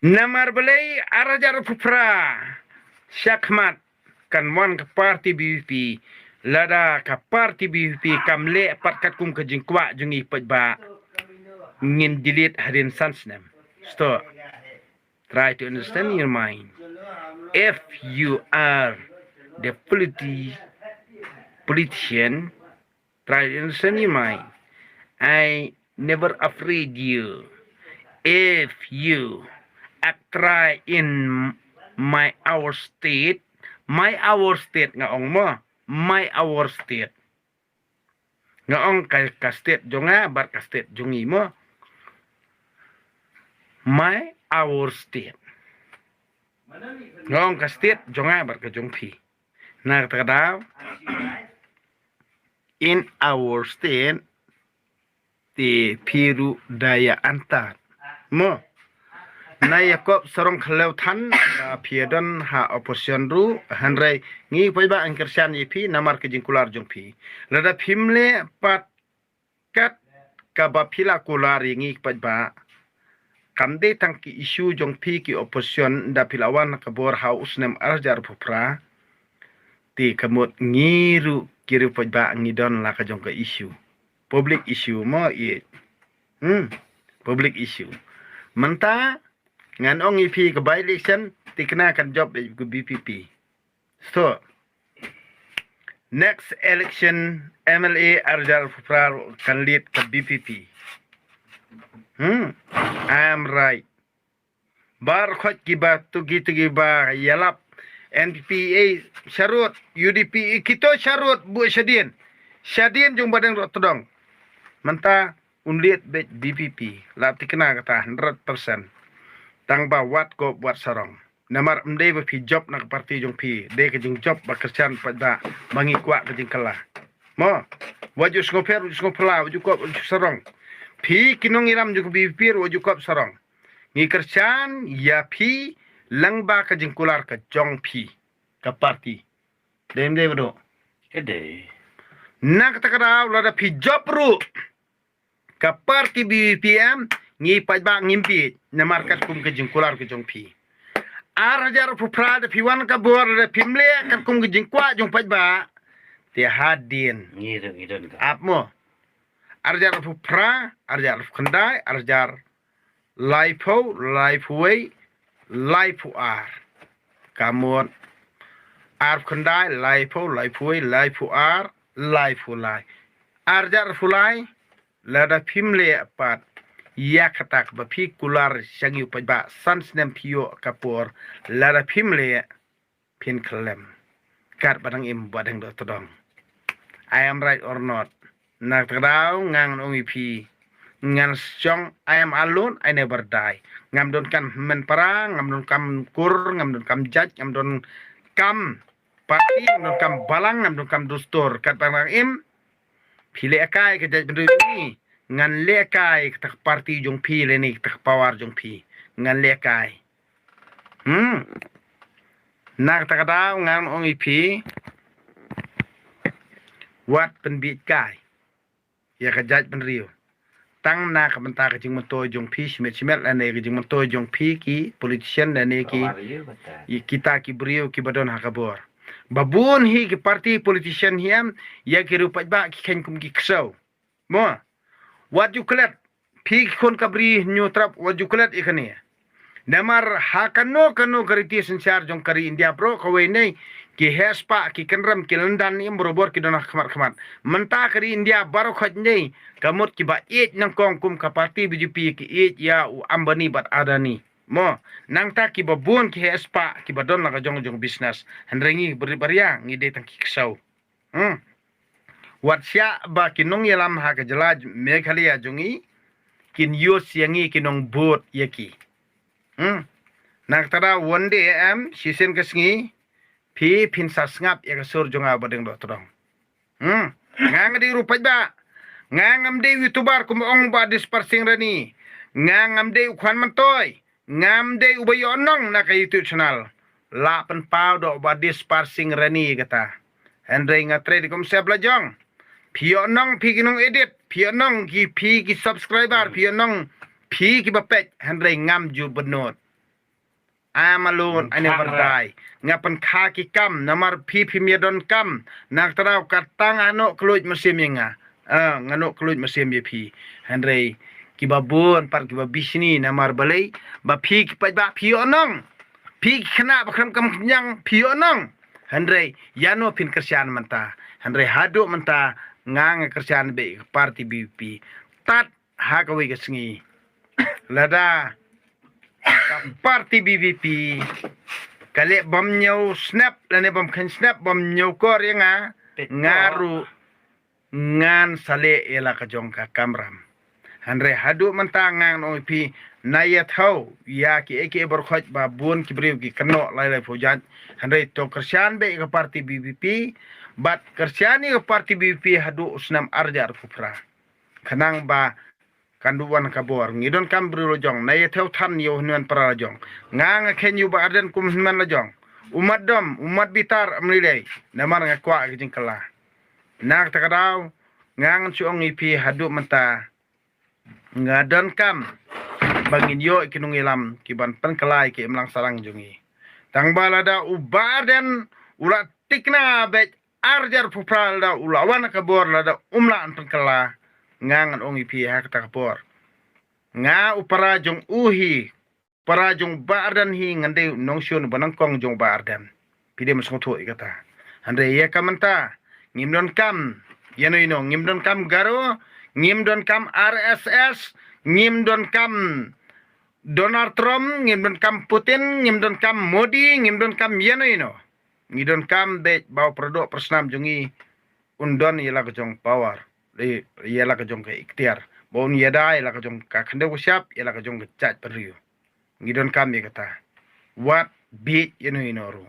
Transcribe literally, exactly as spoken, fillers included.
Namar balei ar hajar arphew phra shakhmat kan wan ka party B P P. Lada ka party B P P kam leh pat katkum ka jingkwah jong ngi paidbah, ngin delete hadien san snem. Stop. Try to understand your mind. If you are the politi- politician, try to understand your mind. I never afraid you. If you act right in my our state, my our state nga ong mo, my our state. Nga ong ka, ka state jong nga bad ka state jong ngi mo. My our state. Nga ong ka state jong nga bad ka jong phi. Na kata ka daw, in our state, te phi ruh da ïa antat mo. Na ïa kop sarong khlew than ba phi don ha opposition ruh, hynrei ngi paidbah ngi kyrshan ïa phi namar ka jingkular jong phi. Lada phim leh pat kat kaba phi la kular ïa ngi paidbah, kam dei tang ki issue jong phi ki opposition da phi la wan ka bor ha u snem ar hajar arphew phra. Te ka mut ngi ruh ki riew paidbah ngi don la ka jong ka issue. Public issue mo i. Hmm. Public issue. Mynta ngan ong ïa phi ka by election te kane kan jop da ka B P P. So next election M L A ar hajar arphew phra kan lead ka B P P. Hmm. I am right. Baroh khoit kiba tugi tugi ba ïalap N P P A sharud, U D P A kito sharud buh shadien. Shadien jong Badeng Dohtdong. Mynta un lead bad B P P. Lap tikna kata hundred percent. Tang ba wat kop wat sarong. Namar ym dei ba phi jop na ka party jong phi, dei ka jingjop ba kyrshan paidbah ba ngi kwah ka jingkylla. Mo, wat ju sngewpher, wat ju sngewphylla, wat ju kop, wat ju sarong. Phi ki nongïalam jong ka B P P, wat ju kop sarong. Ngi kyrshan ïa phi lyngba ka jingkular ka jong phi ka party. Dei ym dei Bado? Ka dei. Na kata ka daw lada phi jop ruh ka party B P P ngi paidbah ngim bieit namar katkum ka jingkular ka jong phi. Ar hajar arphew phra da phi wan ka bor da phim leh katkum ka jingkwah jong paidbah. Te hadien. Ngi don, ngi don ka. Ap mo. Ar hajar arphew phra, ar hajar arphew khyndai, ar hajar laiphew, laiphew wei, laiphew ar. Ka mut arphew khyndai, laiphew, laiphew wei, laiphew ar, laiphew lai. Ar hajar arphew lai, lada phim leh pat ïa kata kaba phi kular sha ngi u paidbah san snem phi ïoh ka por, lada phim leh phin khlem. Kat ba dang im Badeng Dohtdong. I am right or not? Na kata ka daw ngan ong ïa phi, ngan shong, I am alone, I never die. Ngam donkam hynmen para, ngam donkam kur, ngam donkam jait, ngam donkam party, ngam donkam balang, ngam donkam dustur. Kat ba dang im, phi lehkai ka jaitbynriew jong ngi, ngan lehkai kata ka party jong phi lane kata ka power jong phi. Ngan lehkai. Hmm. Na kata ka daw ngan ong ïa phi, wat pynbieit kai ïa ka jaitbynriew tang na ka bynta ka jingmyntoi jong phi shimet shimet lane ka jingmyntoi jong phi ki politician lane ki, ïa kita ki briew kiba don ha ka bor. Ba bun hi ki party politician hi em, ïa ki riew paidbah ki kheiñ kum ki ksew. Mo. Wat ju klet. Phi ki khun ka Bri Hynñiewtrep wat ju klet ïa kane. Namar ha kano kano ka riti synshar jong ka ri India baroh kawei ne, ki heh spah, ki kynrem, ki lyndan im barabor ki don ha khmat khmat. Mynta ka ri India baroh khoit ne ka mut kiba ïeit nyngkong kum ka party B J P ki ïeit ïa u Ambani bad Adani. Mo, nangta kiba bun ki heh spah kiba don la ka jong jong business. Hynrei ngi bri baria ngi dei tang ki ksew. Hmm. Wat shah ba ki nongïalam ha ka jylla Meghalaya jong ngi kin use ïa ngi ki nongbud ïa ki. Hmm. Na kata da one day em shisien ka sngi phi phin sa sngap ïa ka sur jong nga Badeng Dohtdong. Hmm. Nga ngam dei ruh paidbah. Nga ngam dei YouTuber kum ong Bah Dispar Singh Rani. Nga ngam dei u khwan myntoi. Ngam dei uba ïoh nong na ka YouTube channel. La pynpaw da u Bah Dispar Singh Rani kata. Hynrei nga trei da kumsep la jong. Phi ïoh nong phi ki nong edit, phi ïoh nong ki phi ki subscriber, phi ïoh nong phi kiba peit, hynrei ngam ju bynnud. I am alone, I never die. Nga pynkha ki kam, namar phi phim ïa donkam. Na kata ka daw ka tang nga noh kylluid mynsiem ïa nga. Ah, nga noh kylluid mynsiem ïa phi. Hynrei kiba bun pat kiba bishni, namar balei? Ba phi ki paidbah phi ïoh nong. Phi ki khynnah ba khlem kam khñiang phi ïoh nong. Hynrei ïano phin kyrshan mynta? Hynrei haduh mynta nga nga kyrshan beit ka party B P P. Tad ha kawei ka sngi, lada ka party B P P ka leh bym ñiew snap lane bym kheiñ snap, bym ñiew kor ïa nga, nga ruh ngan sa leh ïa la ka jong ka kamram. Hynrei haduh mynta nga ngan ong ïa phi, na ïa thaw ïa kiei kiei baroh khoit ba bun ki briew ki kynnoh lai lai phew jait. Hynrei to kyrshan beit ïa ka party B P P, bad kyrshan ïa ka party B P P haduh u snem ar hajar arphew phra. Khnang ba kan duh wan ka bor. Ngi donkam briew la jong, na ïa thew than ïa u hynmen para la jong. Nga nga kheiñ ïa u Bah Ardent kum hynmen la jong. U mat dom, u mat bitar, ym lei lei. Namar nga kwah ka jingkylla. Na kata ka daw nga ngan shu ong ïa phi, haduh mynta nga donkam ba ngin ïoh ki nongïalam ki ban pynkylla ïa ki imlang sahlang jong ngi. Tang ba lada u Bah Ardent u la thikna beit ar hajar arphew phra, lada u la wan ka bor, lada um lah ban pynkylla, nga ngan ong ïa phi ha kata ka por, nga u para jong u hi, para jong Bah Ardent hi, ngan dei u nongshun ba nyngkong jong Bah Ardent. Phi dei ban sngewthuh ïa kata. Hynrei ïa ka mynta ngim donkam ïano ïano, ngim donkam Garo, ngim donkam R S S, ngim donkam Donald Trump, ngim donkam Putin, ngim donkam Modi, ngim donkam ïano ïano. Ngi donkam beit ba u paradoh parasnam jong ngi un don ïa la ka jong power, ïa la ka jong ka iktiar, ba un ïada ïa la ka jong ka khyndew ka shyiap, ïa la ka jong ka jaitbynriew. Ngi donkam ïa kata. Wat bieit ïano ïano ruh.